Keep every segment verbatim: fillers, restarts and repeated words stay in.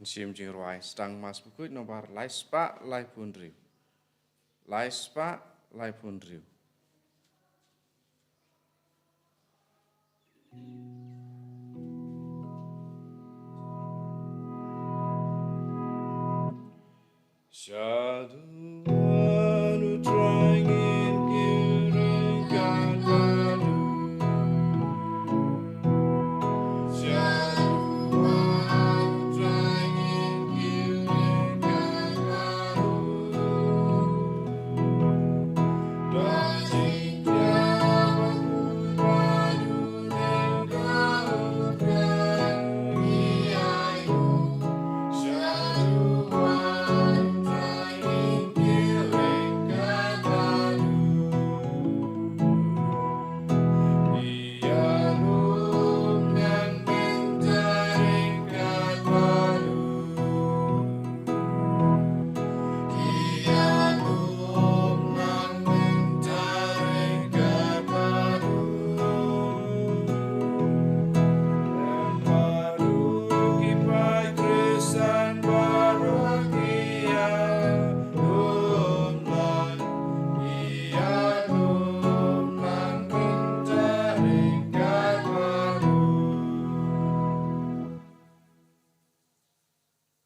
Shim jingrwai sdang Mass Bakhuid nombar lai spah lai phew hynriew. Lai spah lai phew hynriew. Shaduh anu trangin kiring kat baduh. Shaduh anu trangin kiring kat baduh.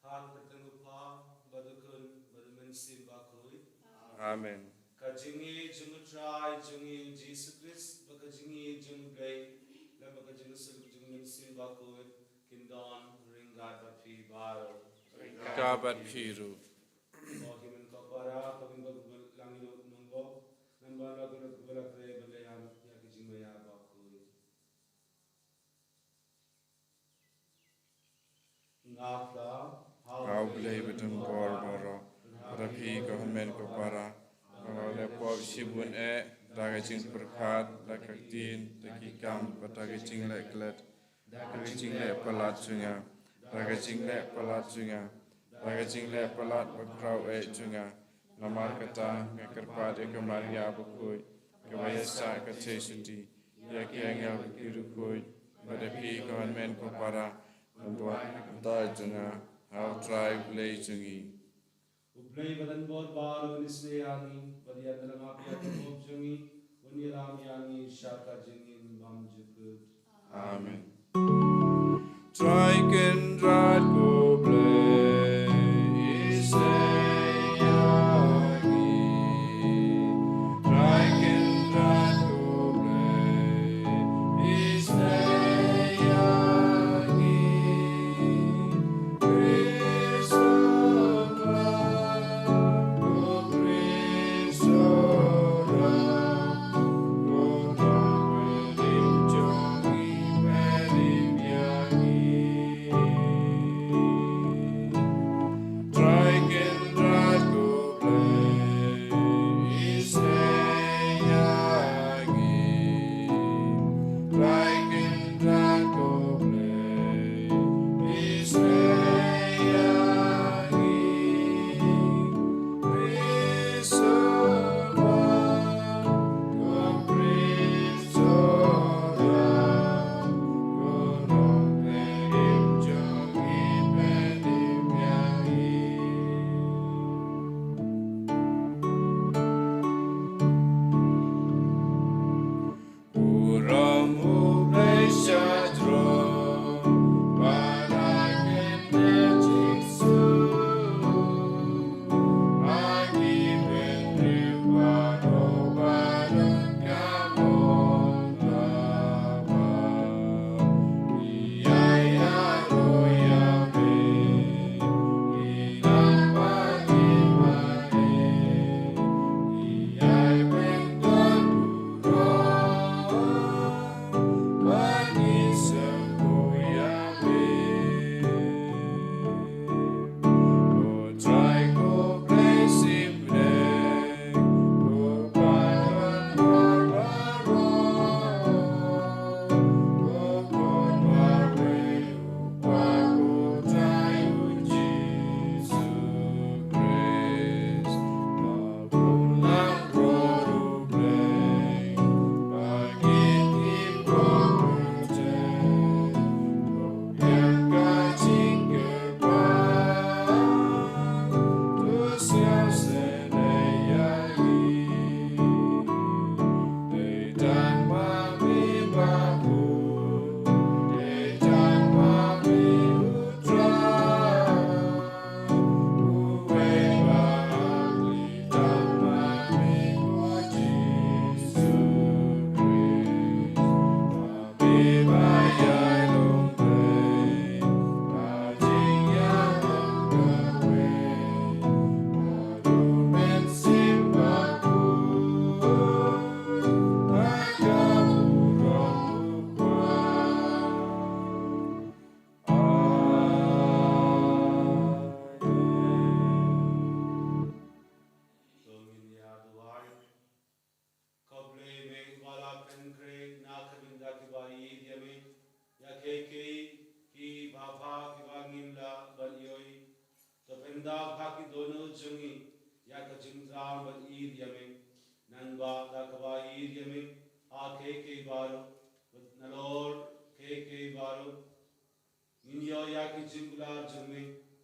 Ha ka kyrteng u Kpa, bad u Khun, bad u Mynsiem Bakhuid. Amen. Ka jingïeit jong u Trai jong ngi u Jisu Khrist, bad ka jingïeit jong u Blei, lem bad ka jingïasyllok jong u Mynsiem Bakhuid, kin don ryngkat bad phi baroh. Ryngkat bad phi ruh. Ko hynmen ko para, ko hynmen ko lang ïa u nongbok, ngan ban la ko la ko la trei ban leh ïa ka jingmaïa bakhuid. Nga kla ha u Blei badonbor baroh, bad ha phi ko hynmen ko para, ba nga la pop shibun eh, da ka jingpyrkhat, da ka ktien, da ki kam, bad da ka jingleh klet, da ka jingleh palat jong nga, da ka jingleh palat jong nga, da ka jingleh palat bakhraw eh jong nga. Namar kata nga kyrpad ïa ka Maria bakhuid, kaba ïaisah ka theisotti, ïa ki angel bad ki riewkhuid, bad ïa phi ko hynmen ko para, ban duwai na ka bynta jong nga ha u Trai Blei jong ngi. U Blei badonbor baroh un isynei ïa ngi, bad ïa ka lama pia ka pop jong ngi, un ïalam ïa ngi sha ka jingim bym jukut. Amen. Trai Kynrad ko Blei, isynei ïa ngi. Trai Kynrad ko Blei, isynei ïa ngi. Khrist u Trai, ko Khrist u Trai. Da ha ki dohnud jong ngi ïa ka jingthrang ban ïeit ïa me. Nangba da kaba ïeit ïa me ha kiei kiei baroh, bad nalor kiei kiei baroh, ngin ïoh ïa ki jingkular jong me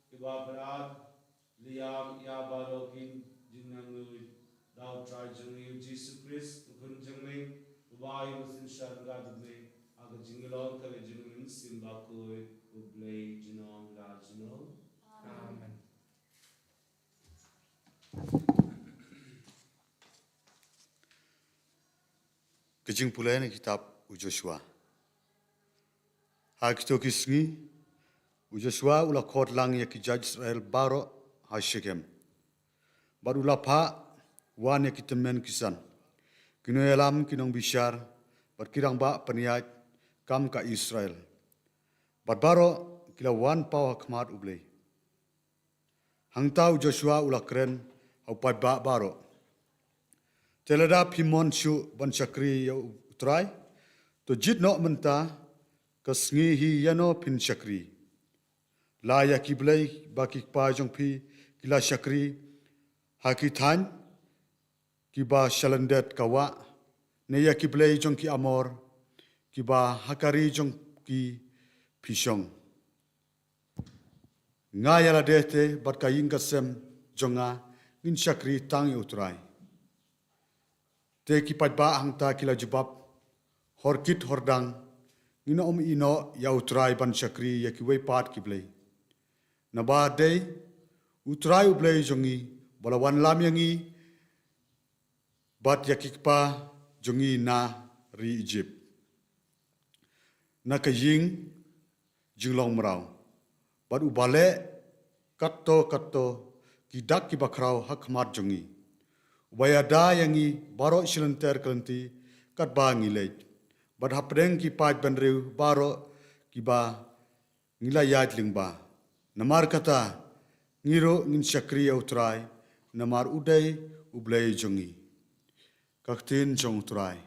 kiba pynat liang ïa baroh ki jingnangnud. Da U Trai jong ngi U Jisu Khrist, U Khun jong me, uba ïa u synshar ryngkat bad me ha ka jinglong ka jong U Mynsiem Bakhuid, U Blei junom la junom. Amen. Ka jingpule na kitab u Joshua. Ha kito ki sngi, u Joshua u la khot lang ïa ki jait Israel baroh ha Shekhem. Bad u la phah wan ïa ki tymmen ki san, ki nongïalam, ki nongbishar, bad ki rangbah pynïaid kam ka Israel. Bad baroh ki la wan paw ha khmat U Blei. Hangta u Joshua u la kren ha u paidbah baroh. Te lada phi mon shuh ban shakri ïa U Trai, to jied noh mynta ka sngi hi ïano phin shakri. La ïa ki blei ba ki kpa jong phi ki la shakri ha ki thaiñ kiba sha lyndet ka wah, ne ïa ki blei jong ki Amor kiba ha ka ri jong ki phi shong. Nga ïa lade te bad ka ïing ka sem jong nga ngin shakri tang ïa U Trai. Te ki paidbah hangta ki la jubab, hor kit hor dang, ngin ym ïehnoh ïa U Trai ban shakri ïa kiwei pat ki blei. Naba dei U Trai U Blei jong ngi, ba la wanlam ïa ngi bad ïa ki kpa jong ngi na ri Ijipt, na ka ïing jinglong mraw, bad uba leh katto katto ki dak kiba khraw ha khmat jong ngi, uba ïada ïa ngi baroh shi lynter ka lynti katba ngi leit, bad hapdeng ki paid bynriew baroh kiba ngi la ïaid lyngba. Namar kata, ngi ruh ngin shakri ïa U Trai, namar u dei U Blei jong ngi. Ka ktien jong U Trai.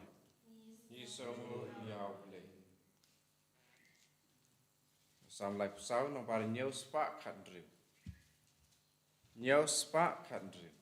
Ngi sngewbha ïa U Blei. Salm laiphew saw, nombar hynñiew spah khathynriew. Hynñiew spah khathynriew.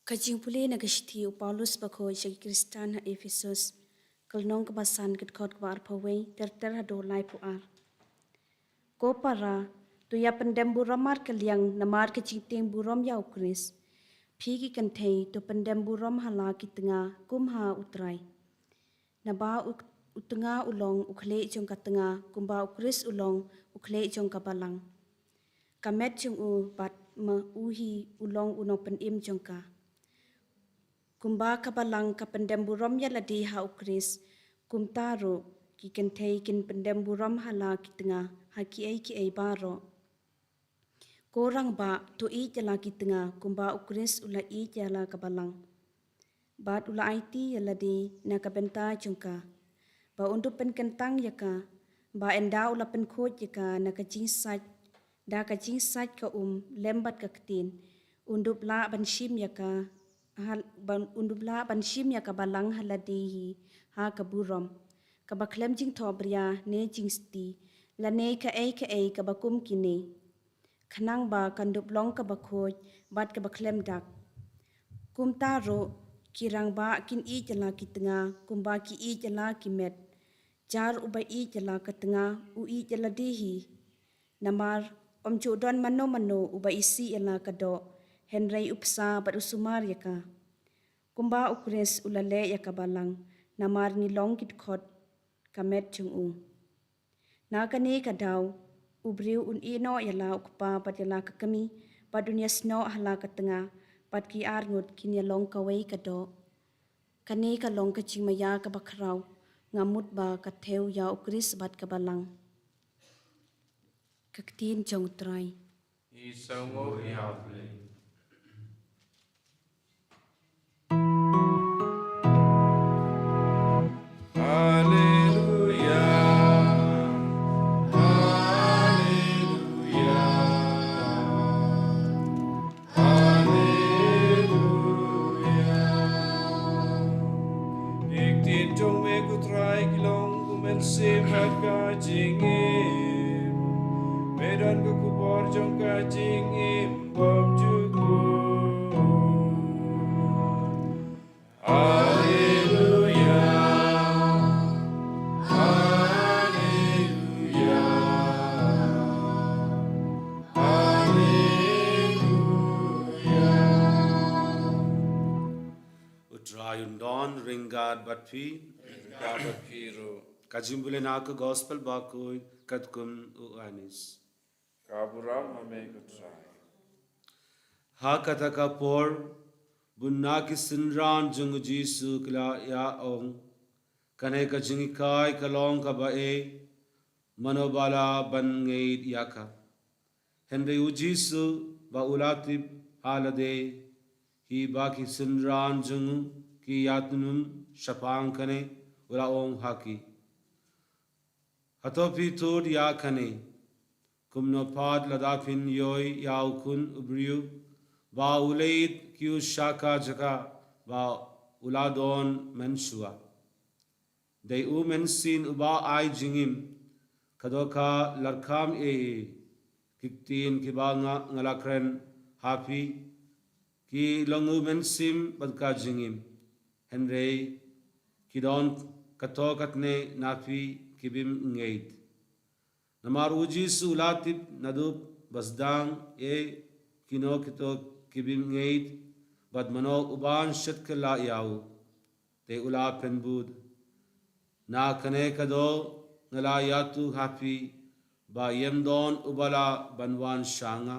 Ka jingpule na ka shithi u Paulus bakhuid sha ki Khristan ha Ephesus. Ka lynnong kaba san, ka dkhot kaba arphew wei ter ter haduh laiphew ar. Ko para, to ïa pyndem burom markylliang namar ka jingtieng burom ïa u Khrist. Phi ki kynthei, to pyndem burom ha la ki tnga kum ha u Trai. Naba u, u tnga u long u khlieh jong ka tnga, kumba u Khrist u long u khlieh jong ka balang, ka met jong u, bad ma u hi u long u nongpynim jong ka. Kumba ka balang ka pyndem burom ïa lade ha u Khrist, kumta ruh ki kynthei kin pyndem burom ha la ki tnga ha kiei kiei baroh. Ko rangbah, to ïeit ïa la ki tnga kumba u Khrist u la ïeit ïa la ka balang, bad u la aiti ïa lade na ka bynta jong ka, ba un dup pynkyntang ïa ka, ba ynda u la pynkhuid ïa ka na ka jingsait, da ka jingsait ka um lem bad ka ktien, un dup lah ban shim ïa ka, ha, ban, un dup lah ban shim ïa ka balang ha lade hi ha ka burom, kaba khlem jingthohbria ne jingsti, lane kaei kaei kaba kum kine, khnang ba kan dup long kaba khuid bad kaba khlem dak. Kumta ruh, ki rangbah kin ïeit ïa la ki tnga kumba ki ïeit ïa la ki met. Jar uba ïeit ïa la ka tnga u ïeit ïa lade hi. Namar ym ju don mano mano uba isih ïa la ka doh, hynrei u bsa bad u sumar ïa ka, kumba u Khrist u la leh ïa ka balang, namar ngi long ki dkhot ka met jong u. Na kane ka daw, u briew un ïehnoh ïa la u kpa bad ïa la ka kmie, bad un ïasnoh ha la ka tnga, bad ki arngut kin ïalong kawei ka doh. Kane ka long ka jingmaïa kaba khraw. Nga mut ba ka thew ïa u Khrist bad ka balang. Ka ktien jong u Trai. Ngi sngewnguh ïa U Blei. Haleluya. Haleluya. Haleluya. Ki ktien jong me ko Trai ki long u mynsiem bad ka jingim. Me don ka khubor jong ka jingim bymjukut. Haleluya. Haleluya. Haleluya. U Trai un don ryngkat bad phi. Ryngkat bad phi ruh. Ka jingpule na ka Gospel bakhuid katkum u Ïoannis. Ka burom ha me ko Trai. Ha kata ka por, bun na ki synran jong u Jisu ki la ïa ong, kane ka jinghikai ka long kaba ei, mano ba lah ban ngeit ïa ka? Hynrei u Jisu ba u la tip ha lade hi ba ki synran jong u ki ïatriem shaphang kane, u la ong ha ki, hato phi tuid ïa kane? Kumno pat lada phin ïohi ïa u Khun u briew ba u leit kiew sha ka jaka ba u la don mynshuwa. Dei u Mynsiem uba ai jingim. Ka dohkha lad kham ei ei, ki ktien kiba nga, nga la kren ha phi, ki long u mynsiem bad ka jingim. Hynrei ki don kato katne na phi ki bym ngeit. Namar u Jisu u la tip naduh ba sdang ei kino kito ki bym ngeit, bad mano uban shet kylla ïa u. Te u la pynbud, na kane ka doh nga la ïathuh ha phi ba ym don uba lah ban wan sha nga,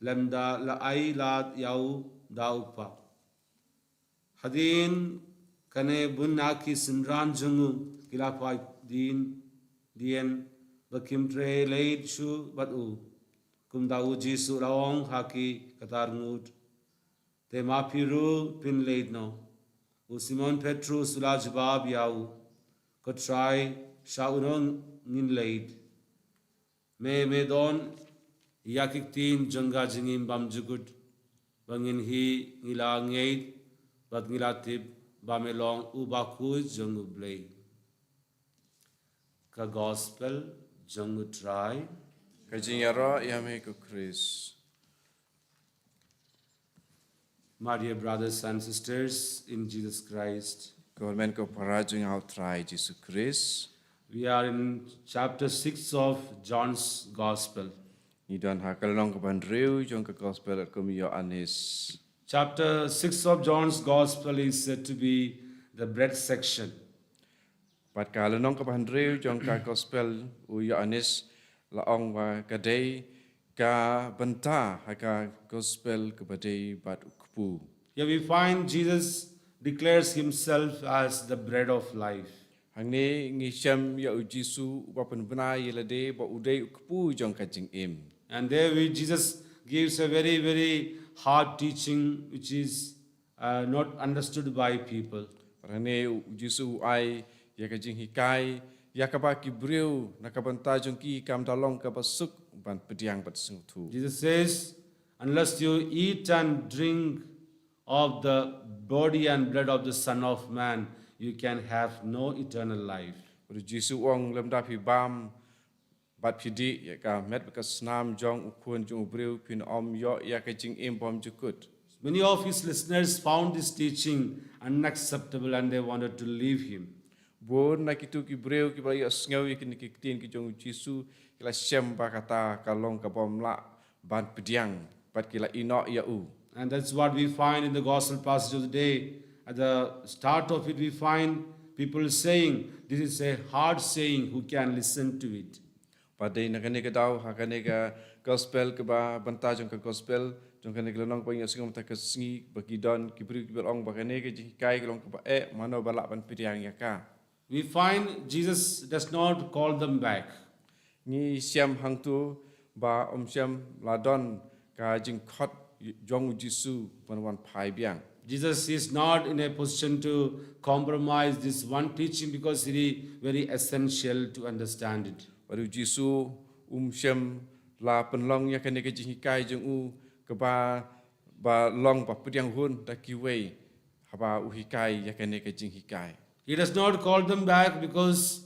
lymda la ai lad ïa u da u Kpa. Hadien kane bun na ki synran jong u ki la phai dien dien ba kim treh leit shuh bad u. Kumta u Jisu u la ong ha ki, kata ar ngut, te ma phi ruh phin leit noh? U Simon Petros u la jubab ïa u, ko Trai, sha uno ngin leit? Me, me don ïa ki ktien jong ka jingim bymjukut. Ba ngin hi ngi la ngeit bad ngi la tip ba me long u Bakhuid jong U Blei. Ka Gospel jong U Trai. Ka jingïaroh ïa me ko Khrist. My dear brothers and sisters in Jesus Christ, Ka hynmen ka para jong nga ha U Trai Jisu Khrist. We are in chapter six of John's Gospel. Ngi don ha ka lynnong kaba hynriew jong ka Gospel kum u Ïoannis. Chapter six of John's Gospel is said to be the bread section. Bad ka lynnong kaba hynriew jong ka Gospel u Ïoannis la ong ba ka dei ka bynta ha ka Gospel kaba dei bad u kpu. Here we find Jesus declares himself as the bread of life. Hangne ngi shem ïa u Jisu uba pynbna ïa lade ba u dei u kpu jong ka jingim. And there we, Jesus gives a very, very hard teaching which is uh, not understood by people. Hangne u Jisu u ai ïa ka jinghikai ïa kaba ki briew na ka bynta jong ki kam da long kaba suk ban pdiang bad sngewthuh. Jesus says, "Unless you eat and drink of the body and blood of the Son of Man, you can have no eternal life." Bad u Jisu u ong lymda phi bam bad phi dih ïa ka met bad ka snam jong u Khun jong u briew phin ym ïoh ïa ka jingim bymjukut. Many of his listeners found this teaching unacceptable and they wanted to leave him. Bun na kitu ki briew kiba la ïohsngew ïa kine ki ktien ki jong u Jisu ki la shem ba kata ka long ka bym lah ban pdiang bad ki la ïehnoh ïa u. And that's what we find in the gospel passage of the day. At the start of it, we find people saying, "This is a hard saying, who can listen to it?" Bad dei na kane ka daw ha kane ka Gospel kaba bynta jong ka Gospel jong kane ka lynnong ba ngi ïohsngew mynta ka sngi ba ki don ki briew kiba la ong ba kane ka jinghikai ka long kaba eh, mano ba lah ban pdiang ïa ka. We find Jesus does not call them back. Ngi shem hangtu ba um shem la don ka jingkhot jong u Jisu ban wan phai biang. Jesus is not in a position to compromise this one teaching because it is very essential to understand it. Bad u Jisu um shem la pynlong ïa kane ka jinghikai jong u kaba ba long ba pdiang hun da kiwei haba u hikai ïa kane ka jinghikai. He does not call them back because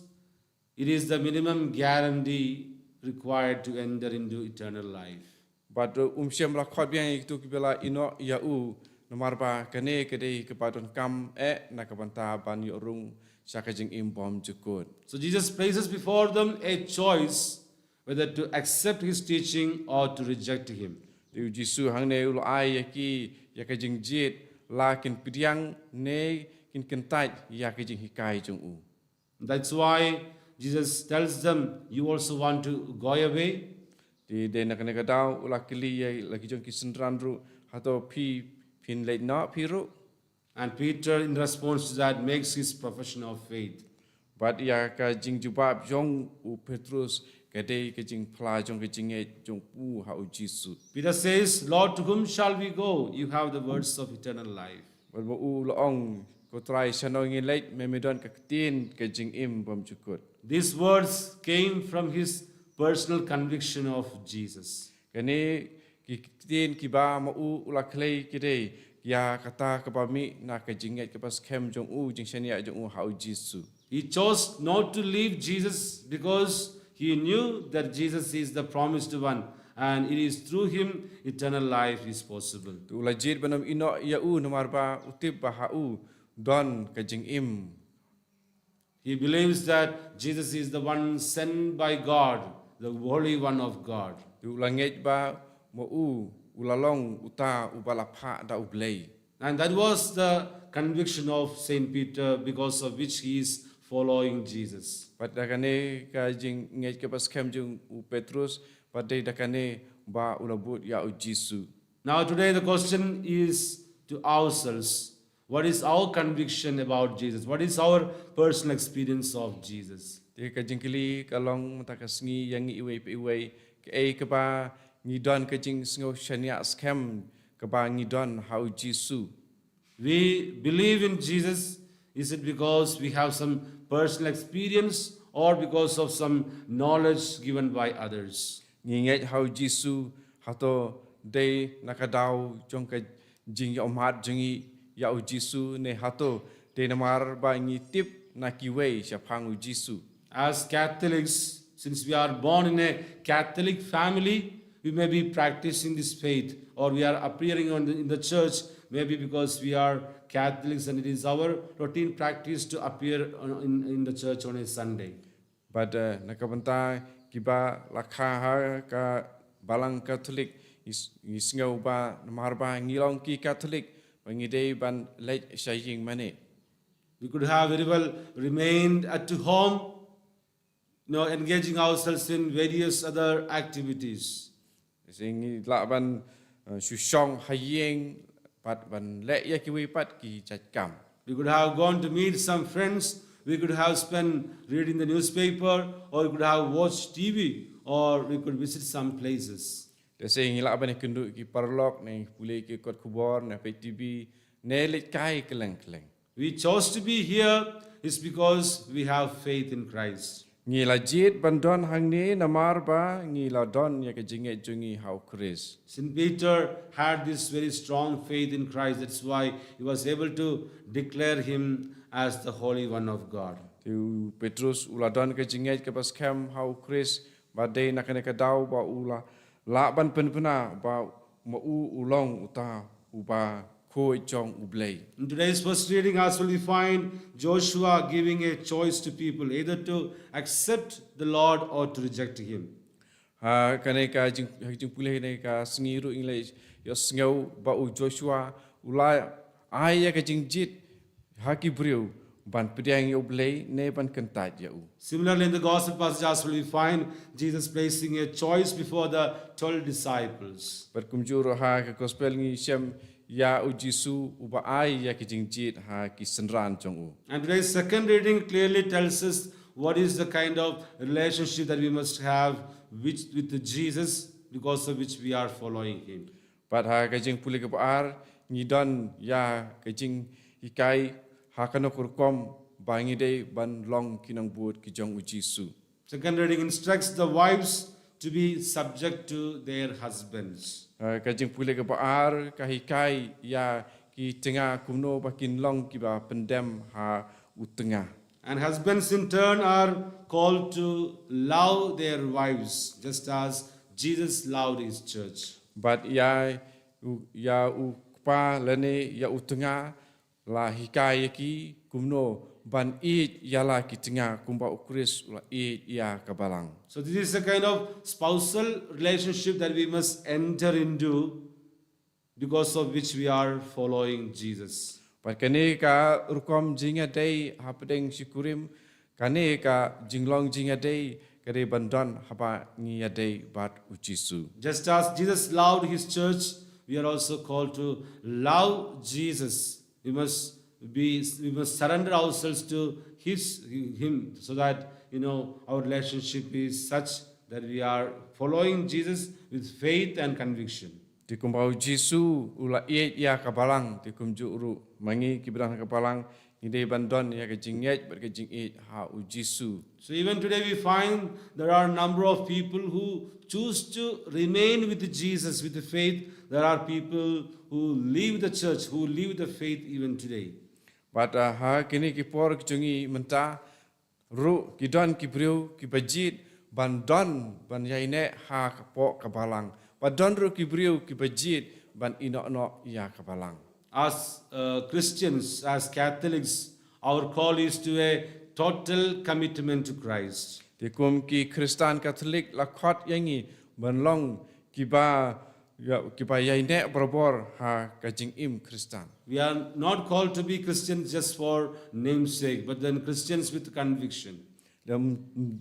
it is the minimum guarantee required to enter into eternal life. Bad um shem la khot biang ïa kitu kiba la ïehnoh ïa u namar ba kane ka dei kaba donkam eh na ka bynta ban ïoh rung sha ka jingim bymjukut. So Jesus places before them a choice whether to accept his teaching or to reject him. Te u Jisu hangne u la ai ïa ki ïa ka jingjied la kin pdiang ne kin kyntait ïa ka jinghikai jong u. That's why Jesus tells them, "You also want to go away?" Te dei na kane ka daw u la kylli ïa la ki jong ki synran ruh, hato phi phin leit noh phi ruh? And Peter, in response to that, makes his profession of faith. Bad ïa ka jingjubab jong u Petrus ka dei ka jingphla jong ka jingngeit jong u ha u Jisu. Peter says, "Lord, to whom shall we go? You have the words of eternal life." Bad ba u la ong, ko Trai, shano ngin leit, me me don ka ktien ka jingim bymjukut. These words came from his personal conviction of Jesus. Kane ki ktien kiba ma u u la kylli ki dei ïa kata kaba mih na ka jingngeit kaba skhem jong u, jingshaniah jong u ha u Jisu. He chose not to leave Jesus because he knew that Jesus is the promised one and it is through him eternal life is possible. Te u la jied ban ym ïehnoh ïa u namar ba u tip ba ha u don ka jingim. He believes that Jesus is the one sent by God, the Holy One of God. Te u la ngeit ba ma u u la long uta uba la phah da u Blei. And that was the conviction of Saint Peter, because of which he is following Jesus. Bad da kane ka jingngeit kaba skhem jong u Petrus, bad dei da kane ba u la bud ïa u Jisu. Now, today, the question is to ourselves, what is our conviction about Jesus? What is our personal experience of Jesus? Te ka jingkylli ka long mynta ka sngi ïa ngi iwei pa iwei, kaei kaba ngi don ka jingsngew shaniah skhem kaba ngi don ha u Jisu. We believe in Jesus. Is it because we have some personal experience or because of some knowledge given by others? Ngi ngeit ha u Jisu, hato dei na ka daw jong ka jingïohmad jong ngi ïa u Jisu, ne hato dei namar ba ngi tip na kiwei shaphang u Jisu? As Catholics, since we are born in a Catholic family, We may be practicing this faith, or we are appearing on the, in the church, maybe because we are Catholics and it is our routine practice to appear on, in, in the church on a Sunday. Bad uh, na ka bynta kiba la kha ha ka balang Katholik, ngi s- ngi sngew ba namar ba ngi long ki Katholik ba ngi dei ban leit sha ïing mane. We could have very well remained at home, you know, engaging ourselves in various other activities. Shisha ngi lah ban uh, shu shong ha ïing bad ban leh ïa kiwei pat ki jait kam. We could have gone to meet some friends. We could have spent reading the newspaper, or we could have watched T V, or we could visit some places. Lehse ngi lah ban ïakynduh ki paralok ne pule ki kot khubor ne peit T V ne leit kai kylleng kylleng. We chose to be here is because we have faith in Christ. Ngi la jied ban don hangne namar ba ngi la don ïa ka jingngeit jong ngi ha u Khrist. Saint Peter had this very strong faith in Christ. That's why he was able to declare him as the Holy One of God. Te u Petrus u la don ka jingngeit kaba skhem ha u Khrist ba dei na kane ka daw ba u la lah ban pynbna ba ma u u long uta uba khuid jong u Blei. In today's first reading, as well, we find Joshua giving a choice to people either to accept the Lord or to reject him. Ha kane ka jing ha jingpule ne ka sngi ruh ngi la ïohsngew ba u Joshua u la ai ïa ka jingjied ha ki briew ban pdiang ïa u Blei ne ban kyntait ïa u. Similarly, in the gospel passage as well, we find Jesus placing a choice before the twelve disciples. Bad kumjuh ruh ha ka gospel ngi shem ïa u Jisu uba ai ïa ka jingjied ha ki synran jong u. And today's second reading clearly tells us what is the kind of relationship that we must have with, with Jesus, because of which we are following him. Bad ha ka jingpule kaba ar ngi don ïa ka jinghikai ha kano ka rukom ba ngi dei ban long ki nongbud ki jong u Jisu. Second reading instructs the wives to be subject to their husbands. Uh, ka jingpule kaba ar ka hikai ïa ki tnga kumno ba kin long kiba pyndem ha u tnga. And husbands in turn are called to love their wives just as Jesus loved his church. Bad ïa u ïa u kpa lane ïa u tnga la hikai ïa ki kumno ban ïeit ïa la ki tnga kumba u Khrist u la ïeit ïa ka balang. So this is a kind of spousal relationship that we must enter into, because of which we are following Jesus. Bad kane ka rukom jingïadei hapdeng shi kurim, kane ka jinglong jingïadei ka dei ban don haba ngi ïadei bad u Jisu. Just as Jesus loved his church, we are also called to love Jesus. We must be, we must surrender ourselves to his, him, so that, you know, our relationship is such that we are following Jesus with faith and conviction. Te kumba u Jisu u la ïeit ïa ka balang, te kumjuh ruh ma ngi kiba don ha ka balang ngi dei ban don ïa ka jingngeit bad ka jingïeit ha u Jisu. So even today we find there are a number of people who choose to remain with Jesus with the faith. There are people who leave the church, who leave the faith even today. Bad uh, ha kine ki por ki jong ngi mynta ruh ki don ki briew kiba jied ban don ban ïaineh ha ka pok ka balang. Bad don ruh ki briew kiba jied ban ïehnoh noh ïa ka balang. As uh, Christians, as Catholics, our call is to a total commitment to Christ. Te kum ki Khristan Katholik la khot ïa ngi ban long kiba ïa kiba ïaineh barabor ha ka jingim Khristan. We are not called to be Christians just for namesake, but then Christians with conviction. Lem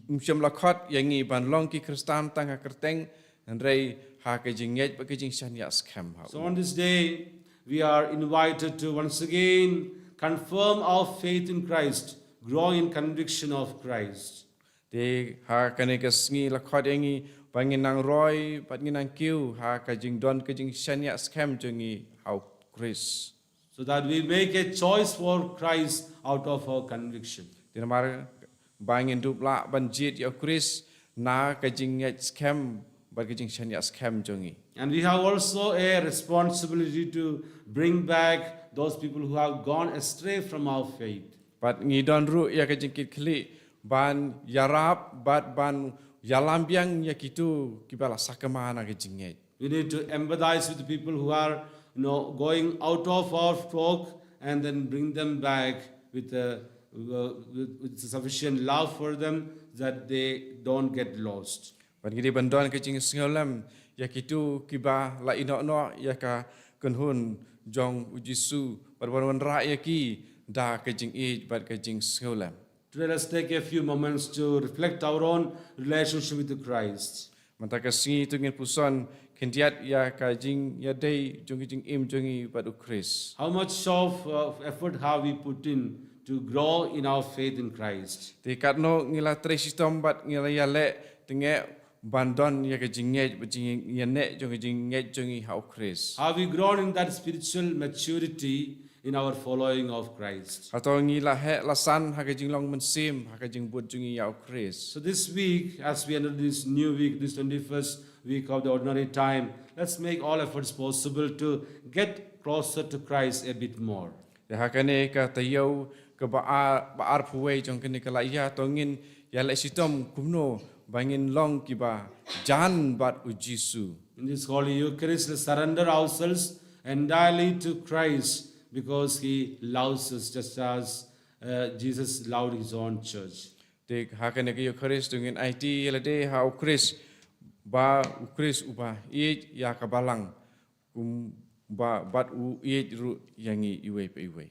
um shem la khot ïa ngi ban long ki Khristan tang ha kyrteng, hynrei ha ka jingngeit bad ka jingshaniah skhem ha. So on this day, we are invited to once again confirm our faith in Christ, grow in conviction of Christ. Te ha kane ka sngi la khot ïa ngi ba ngin nang roi bad ngin nang kiew ha ka jingdon ka jingshaniah skhem jong ngi ha u Khrist. So that we make a choice for Christ out of our conviction. Te namar ba ngin dup lah ban jied ïa u Khrist na ka jingngeit skhem bad ka jingshaniah skhem jong ngi. And we have also a responsibility to bring back those people who have gone astray from our faith. Bad ngi don ruh ïa ka jingkitkhlieh ban ïarap bad ban ïalam biang ïa kito kiba la sakma na ka jingngeit. We need to empathize with the people who are, you know, going out of our flock and then bring them back with a, uh, with, with sufficient love for them that they don't get lost. Bad ngi dei ban don ka jingsngewlem ïa kito kiba la ïehnoh noh ïa ka kynhun jong u Jisu, bad ban wanrah ïa ki da ka jingïeit bad ka jingsngewlem. Today, let's take a few moments to reflect our own relationship with Christ. Mynta ka sngi to ngin puson khyndiat ïa ka jingïadei jong ka jingim jong ngi bad u Khrist. How much of, uh, effort have we put in to grow in our faith in Christ? Te katno ngi la trei shitom bad ngi la ïaleh tyngeh ban don ïa ka jingngeit bad jingïaineh jong ka jingngeit jong ngi ha u Khrist. Have we grown in that spiritual maturity in our following of Christ? Hato ngi la heh la san ha ka jinglong mynsiem ha ka jingbud jong ngi ïa u Khrist. So this week, as we enter this new week, this twenty-first week of the ordinary time, let's make all efforts possible to get closer to Christ a bit more. Te ha kane ka taïew kaba ar, ba arphew wei jong kane ka laitïa to ngin ïaleh shitom kumno ba ngin long kiba jan bad u Jisu. In this Holy Eucharist, let's surrender ourselves entirely to Christ because He loves us just as, uh, Jesus loved His own church. Te ha kane ka Eucharist to ngin aiti ïalade ha u Khrist, ba u Khrist uba ïeit ïa ka balang, kumba bad u ïeit ruh ïa ngi iwei pa iwei.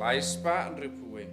Lai spah hynriewphew wei.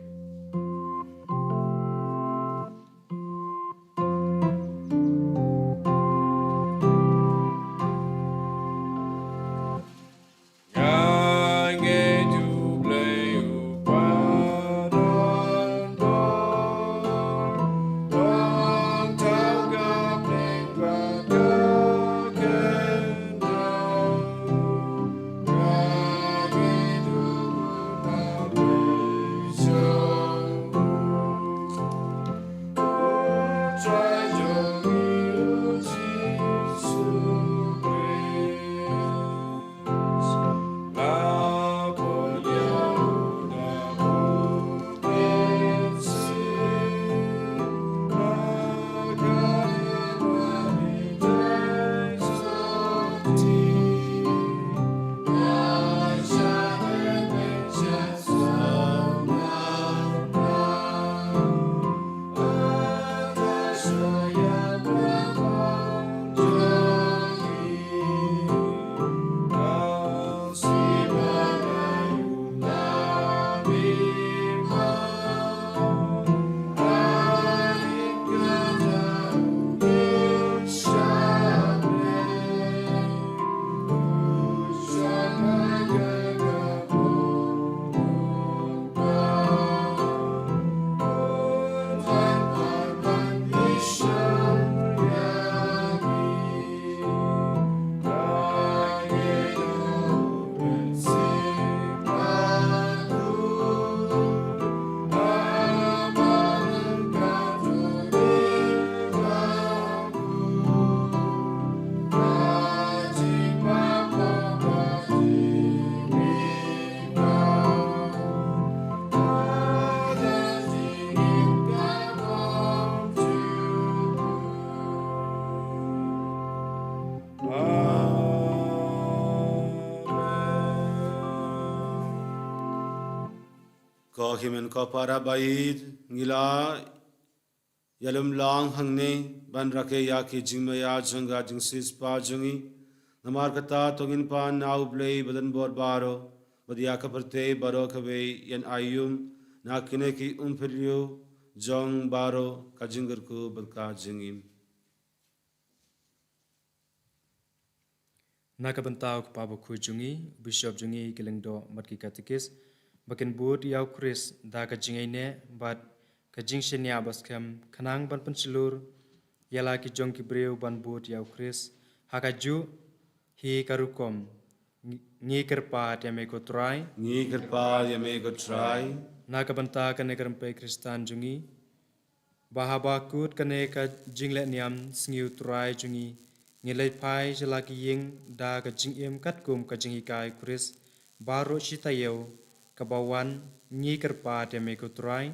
Ko hynmen ko para baieit, ngi la ïalum lang hangne ban rakhe ïa ki jingmaïa jong ka jingsiewspah jong ngi. Namar kata to ngin pan na U Blei badonbor baroh, bad ïa ka pyrthei baroh kaba ïaid aïom na kine ki umphylliuh jong baroh ka jingkyrkhu bad ka jingim. Na ka bynta u kpa bakhuid jong ngi, u bishop jong ngi, ki lyngdoh bad ki katekist, ba kin bud ïa u Khrist da ka jingïaineh bad ka jingshaniah baskhem, khnang ban pynshlur ïa la ki jong ki briew ban bud ïa u Khrist. Ha kajuh hi ka rukom, ngi, ngi kyrpad ïa me ko Trai. Ngi kyrpad ïa me ko Trai. Na ka bynta kane ka rympei Khristan jong ngi, ba haba kut kane ka jingleh niam sngi u Trai jong ngi, ngi leit phai sha la ki ïing da ka jingim katkum ka jinghikai u Khrist, baroh shi taïew kaba wan, ngi kyrpad ïa me ko Trai.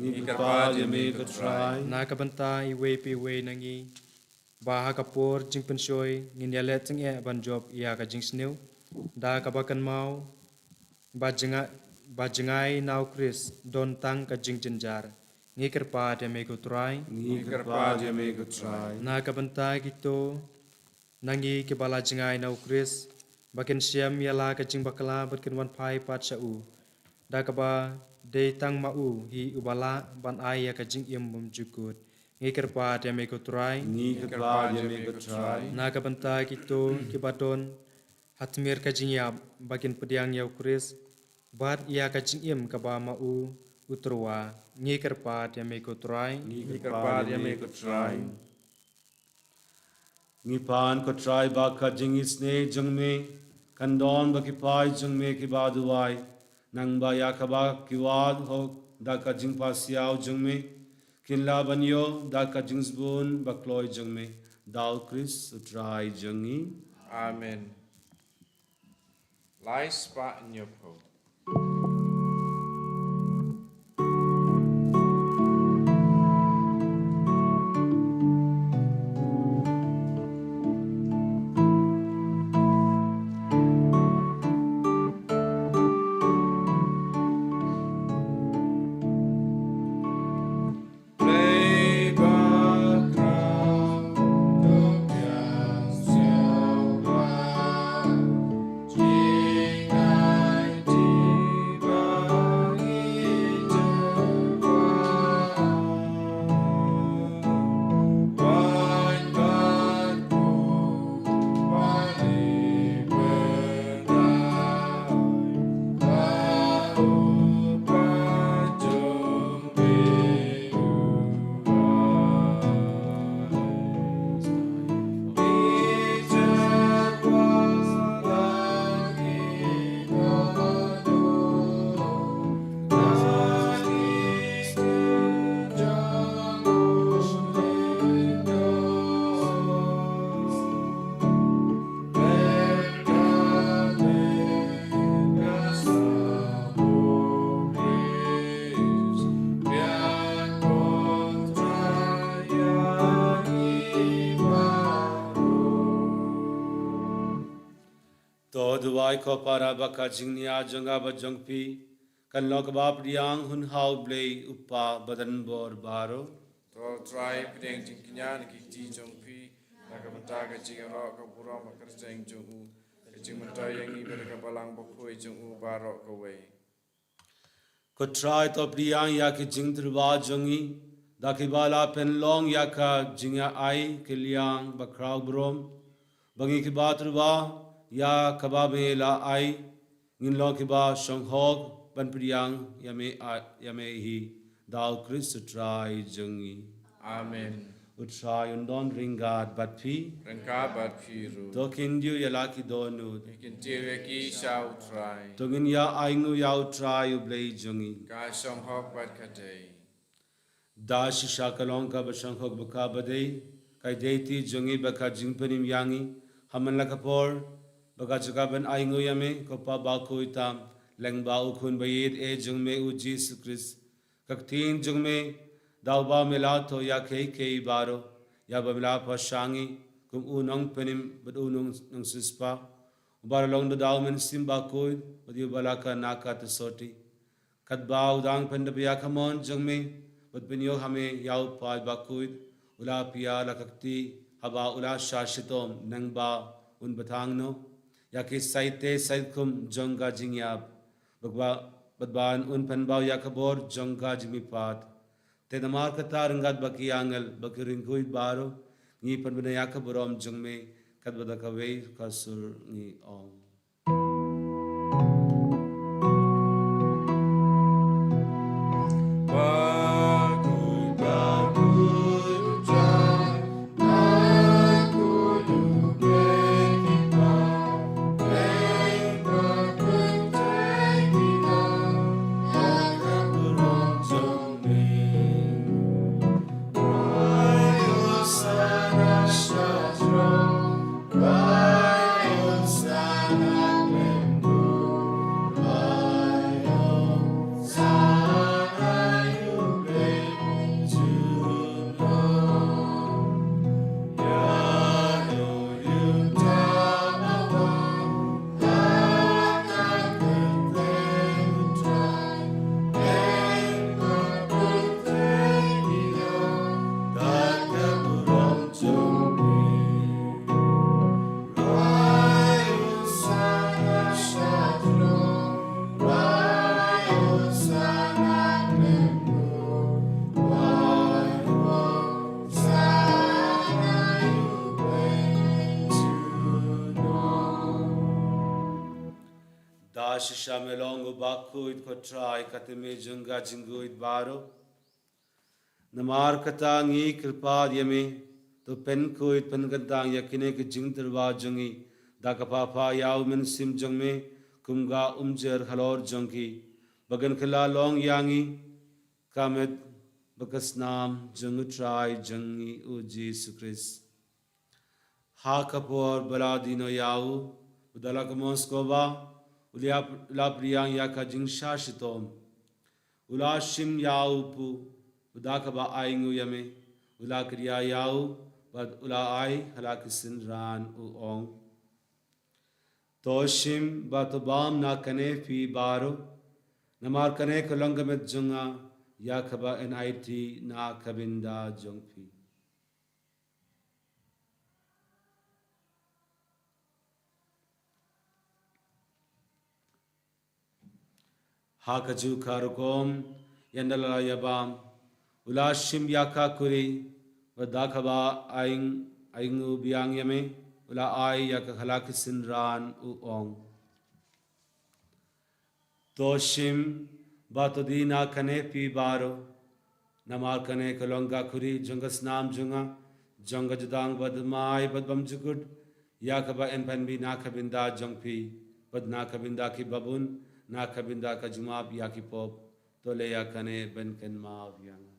Ngi kyrpad ïa me ko Trai. Na ka bynta iwei pa iwei na ngi, ba ha ka por jingpynshoi ngin ïaleh tyngeh ban jop ïa ka jingsniew, da kaba kynmaw ba jngai, ba jngai na u Khrist don tang ka jingjynjar. Ngi kyrpad ïa me ko Trai. Ngi kyrpad ïa me ko Trai. Na ka bynta kito na ngi kiba la jngai na u Khrist, ba kin shem ïa la ka jingbakla bad kin wan phai pat sha u, da kaba dei tang ma u hi uba lah ban ai ïa ka jingim bymjukut. Ngi kyrpad ïa me ko Trai. Ngi kyrpad ïa me ko Trai. Na ka bynta kito kiba don ha tmier ka jingïap, ba kin pdiang ïa u Khrist bad ïa ka jingim kaba ma u u tyrwa. Ngi kyrpad ïa me ko Trai. Ngi kyrpad ïa me ko Trai. Ngi pan ko Trai ba ka jingisynei jong me kan don ba ki paid jong me kiba duwai, nangba ïa kaba ki wad hok da ka jingpasiaw jong me, kin lah ban ïoh da ka jingsbun bakloi jong me, da u Khrist u Trai jong ngi. Amen. Lai spah hynñiewphew. To duwai ko para ba ka jingnia jong nga bad jong phi kan long kaba pdiang hun ha u Blei u Kpa badonbor baroh. To Trai pdiang jingkñia na ki kti jong phi, na ka bynta ka jingïaroh ka burom ka kyrteng jong u, ka jingmyntoi ïa ngi bad ka Balang Bakhuid jong u baroh kawei. Ko Trai to pdiang ïa ki jingtyrwa jong ngi da kiba la pynlong ïa ka jingïa-ai ki liang bakhraw burom, ba ngi kiba tyrwa ïa kaba me la ai ngin long kiba shong hok ban pdiang ïa me, ïa me hi, da u Khrist u Trai jong ngi. Amen. U Trai un don ryngkat bad phi. Ryngkat bad phi ruh. To kin diaw ïa la ki dohnud. Kin diaw ïa ki sha u Trai. To ngin ïa ainguh ïa u Trai u Blei jong ngi. Ka shong hok bad ka dei. Da shisha ka long kaba shong hok bad kaba dei, ka dei ti jong ngi bad ka jingpynim ïa ngi ha man la ka por, bad ka jaka ban ainguh ïa me, ko Pa bakhuid tam, lyngba u Khun ba ïeit eh jong me u Jisu Khrist. Ka ktien jong me, da uba me la thoh ïa kiei kiei baroh, ïa ba me la pynshong ngi kum u nongpynim bad u nong, nongsiewspah, uba la long da u Mynsiem Bakhuid, bad ïa uba la kha na ka Triniti. Katba u dang pyndep ïa ka mon jong me, bad pynïoh ha me ïa u paid bakhuid, u la pynïar la ka kti, haba u la shah shitom, nangba un bthang noh ïa ki saite saitkhum jong ka jingïap, bad ba, bad ban un pynbaw ïa ka bor jong ka jingmihpat. Te namar kata ryngkat bad ki angel bad ki riewkhuid baroh, ngi pynbna ïa ka burom jong me, katba da kawei ka sur ngi ong. Shisha me long u bakhuid ko Trai, ka tmier jong ka jingkhuid baroh. Namar kata ngi kyrpad ïa me, to pynkhuid pynkyntang ïa kine ki jingtyrwa jong ngi da ka papa ïa u Mynsiem jong me, kum ka umjer halor jong ki, ba kin kylla long ïa ngi ka met bad ka snam jong u Trai jong ngi u Jisu Khrist. Ha ka por ba la die noh ïa u, u da la kynmaw shuh ba u la, u la pdiang ïa ka jingshah shitom. U la shim ïa u pu, u da kaba ainguh ïa me, u la kdiah ïa u, bad u la ai ha la ki synran, u ong: To shim bad to bam na kane phi baroh, namar kane ka long ka met jong nga, ïa kaba yn aiti na ka bynta jong phi. Ha kajuh ka rukom, ynda la ïa bam, u la shim ïa ka kuri, bad da kaba aing, ainguh biang ïa me, u la ai ïa ka ha la ki synran, u ong: To shim bad to die na kane phi baroh, namar kane ka long ka kuri jong ka snam jong nga, jong ka jutang bad thymmai bad bymjukut, ïa kaba yn pynmih na ka bynta jong phi bad na ka bynta ki babun, na ka bynta ka jingmap ïa ki pop. To leh ïa kane ban kynmaw ïa nga.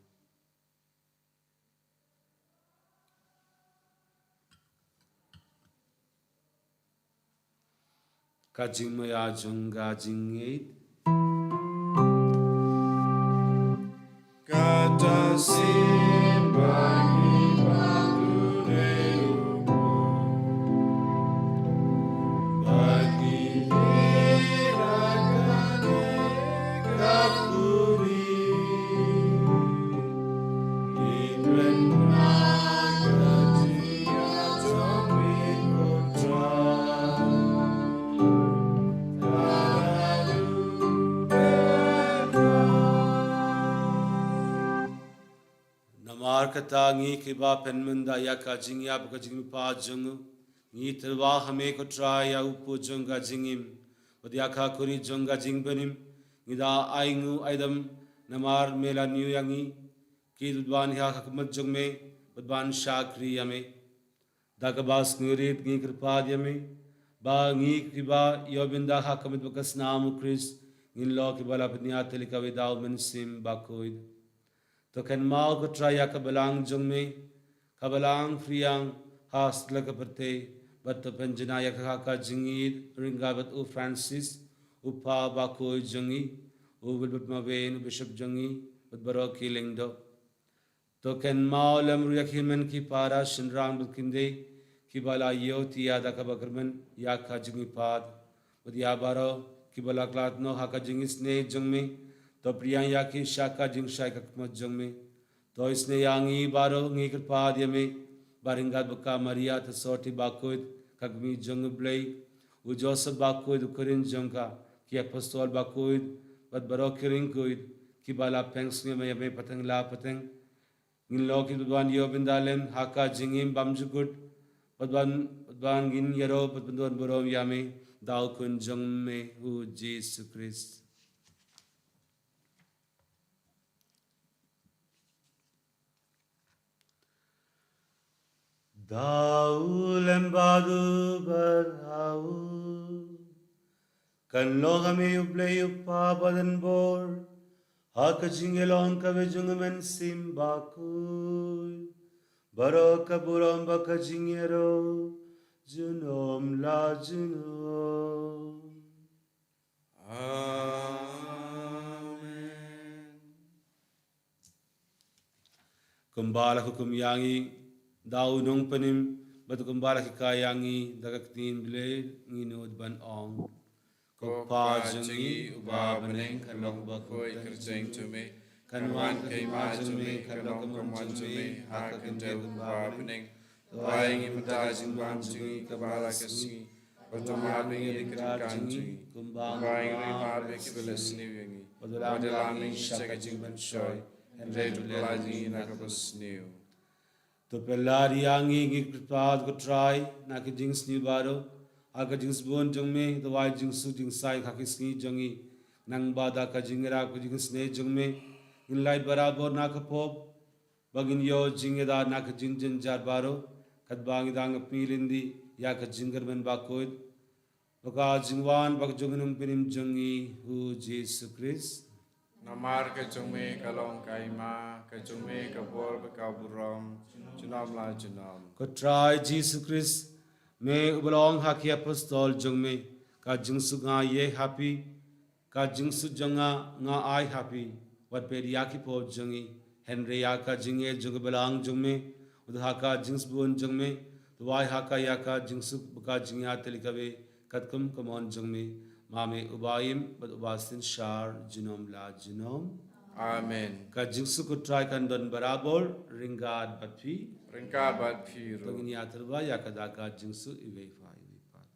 Ka jingmaïa jong ka jingngeit. Kata sien ba ngi ba du ne u ba ngi ra ka ne ka kuri. Namar kata ngi kiba pynmynda ïa ka jingïap ka jingmihpat jong u, ngi tyrwa ha me ko Trai ïa u pu jong ka jingim, bad ïa ka kuri jong ka jingpynim, ngi da ainguh aidam namar me la ñiew ïa ngi, ki bad ban ïa ka khmat jong me, bad ban shakri ïa me. Da kaba sngewrit ngi kyrpad ïa me, ba ngi kiba ïoh bynda ha ka met bad ka snam u Khrist, ngin long kiba la pynïar tylli kawei da u Mynsiem Bakhuid. To kynmaw ko Trai ïa ka balang jong me, ka balang phriang ha satlak ka pyrthei, bad to pynjanai ïa ka ha ka jingïeit ryngkat bad u Francis, u Papa Bakhuid jong ngi, u Wilbert Mawei, u Bishop jong ngi, bad baroh ki lyngdoh. To kynmaw lem ruh ïa ki hynmen ki para shynrang bad kynthei, kiba la ïoh tiar da kaba kyrmen ïa ka jingmihpat. Bad ïa baroh kiba la khlad noh ha ka jingisynei jong me, to pdiang ïa ki sha ka jingshai ka khmat jong me. To isynei ïa ngi baroh, ngi kyrpad ïa me, ba ryngkat bad ka Maria Theisotti Bakhuid, ka kmie jong u Blei, u Joseph Bakhuid u kren jong ka, ki apostol bakhuid, bad baroh ki riewkhuid, kiba la pynsngew ïa me pateng la pateng, ngin long ki bad ban ïoh bynda lem ha ka jingim bymjukut, bad ban, bad ban ngin ïaroh bad ban don burom ïa me, da u Khun jong me u Jisu Khrist. Da u lem bad u bad ha u, kan long ha me u Blei u Kpa badonbor, ha ka jingïalong kaba jong u Mynsiem Bakhuid, baroh ka burom bad ka jingïaroh, junom la junom. Amen. Kumba la hukum ïa ngi da u Nongpynim, bad kumba la hikai ïa ngi da ka ktien Blei, ngin nud ban ong: Ko Kpa jong ngi uba ha bneng, kan long bakhuid ka kyrteng jong me, kan wan ka hima jong me, kan long ka mon jong me ha ka khyndew kumba ha bneng. To ai ngi mynta ka jingbam jong ngi kaba la ka sngi. Bad to map ïa ngi ki kyrdan jong ngi, kumba ngi ruh ngi map ïa kiba la sniew ïa ngi. Bad to lam ïa ngi sha ka jingpynshoi, hynrei to pyllait ïa ngi na ka basniew. To pyllait ïa ngi, ngi kyrpad ko Trai, na ka jingsniew baroh, Ha ka jingsbun jong me, to wai jingsuk jingsaiñ ha ki sngi jong ngi. Nangta da ka jingïarap ka jingisynei jong me, ngin lait barabor na ka pop, ba ngin ïoh jingïada na ka jingjynjar baroh, katba ngi dang pyni lynti ïa ka jingkyrmen bakhuid bad ka jingwan bad ka jong u Nongpynim jong ngi, u Jisu Khrist. Namar ka jong me ka long ka hima, ka jong me ka bor bad ka burom, junom la junom. Ko Trai Jisu Khrist, me uba la ong ha ki apostol jong me, ka jingsuk nga ai ha phi, ka jingsuk jong nga nga ai ha phi. Wat peit ïa ki pop jong ngi, hynrei ïa ka jingngeit jong ka balang jong me. Bad ha ka jingsbun jong me, to wai ha ka ïa ka jingsuk bad ka jingïatylli kaba katkum ka mon jong me, ma me uba im bad uba synshar junom la junom. Amen. Ka jingsuk u Trai kan don barabor ryngkat bad phi. Ryngkat bad phi ruh. To ngin ïathuh ba ïa ka da ka jingsuk iwei pa iwei pat.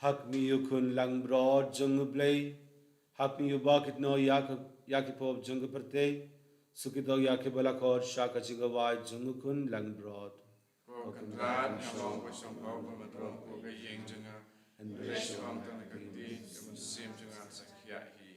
Ha khmih ïa u khun langbrot jong u Blei, ha khmih ïa u ba kit noh ïa ki, ïa ki pop jong ka pyrthei, suk ïa ki ba la khot sha ka jingkhawai jong u khun langbrot. Ko Kynrad, nga ong ba shong pop ba ma tong ko ka ïing jong nga, hynrei shu ong tang ïa ka ktien, ka mynsiem jong nga sa khiah hi.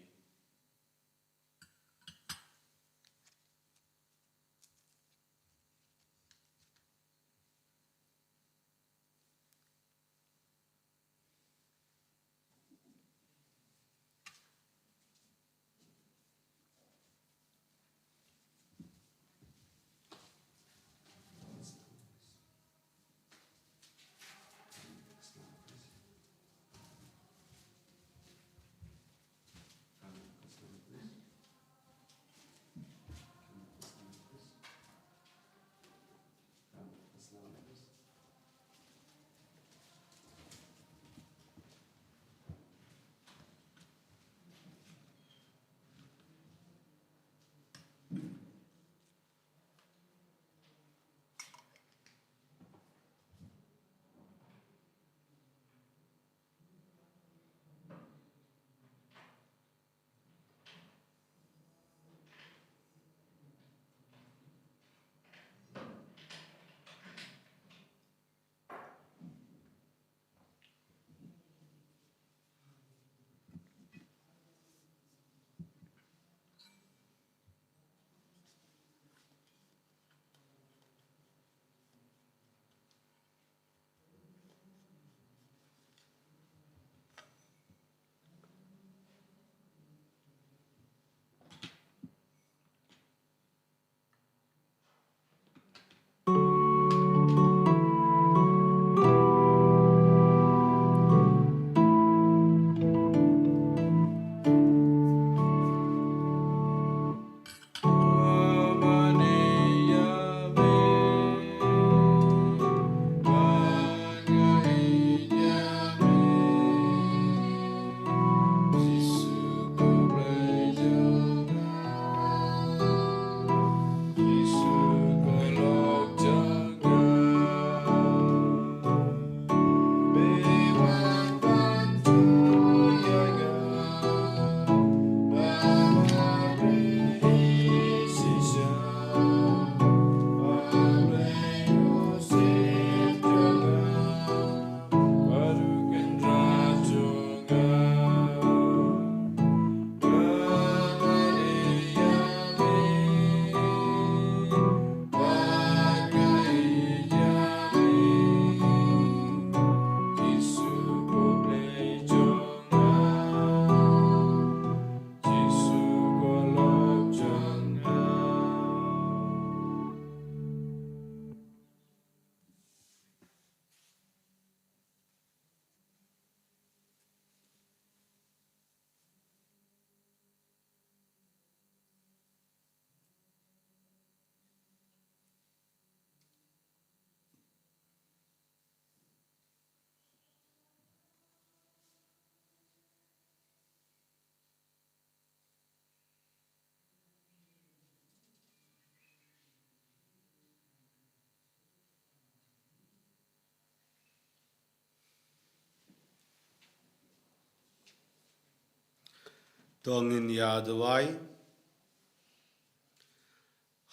To ngin ïa duwai.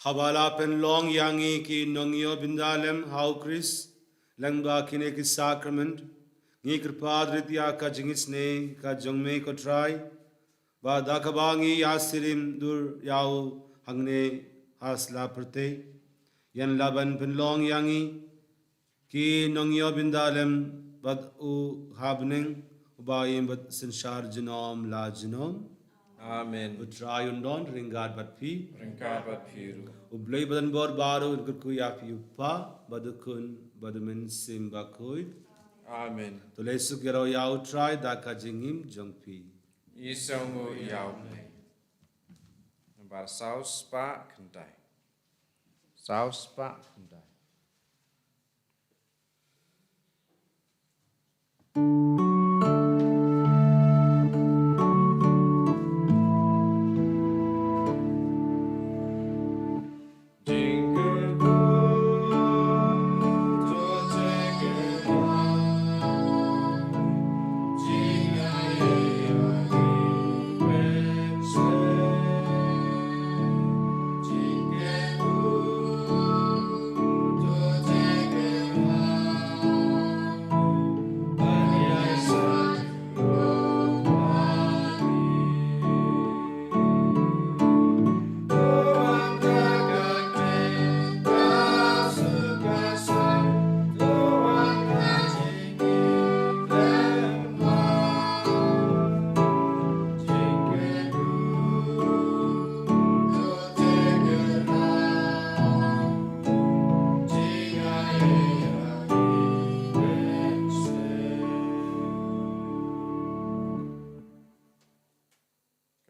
Haba la pynlong ïa ngi ki nongïoh bynta lem ha u Khrist lyngba kine ki sakrament, ngi kyrpad rit ïa ka jingisynei ka jong me ko Trai, ba da kaba ngi ïa sirim dur ïa u hangne ha sla pyrthei, ïa la ban pynlong ïa ngi ki nongïoh bynta lem bad u ha bneng, uba im bad synshar junom la junom. Amen. U Trai un don ryngkat bad phi. Ryngkat bad phi ruh. U Blei badonbor baroh un kyrkhu ïa phi, u Kpa bad u Khun bad u Mynsiem Bakhuid. Amen. To leit suk ïaroh ïa u Trai da ka jingim jong phi. Ngi sngewnguh ïa u Blei. Nambar saw spah khyndai. Saw spah khyndai.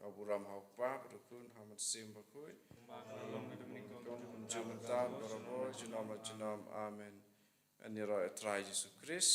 Ka burom ha u Kpa bad u Khun bad u Mynsiem Bakhuid. Kumjuh mynta bad barabor junom la junom. Amen. Ngan ïaroh ïa u Trai Jisu Khrist.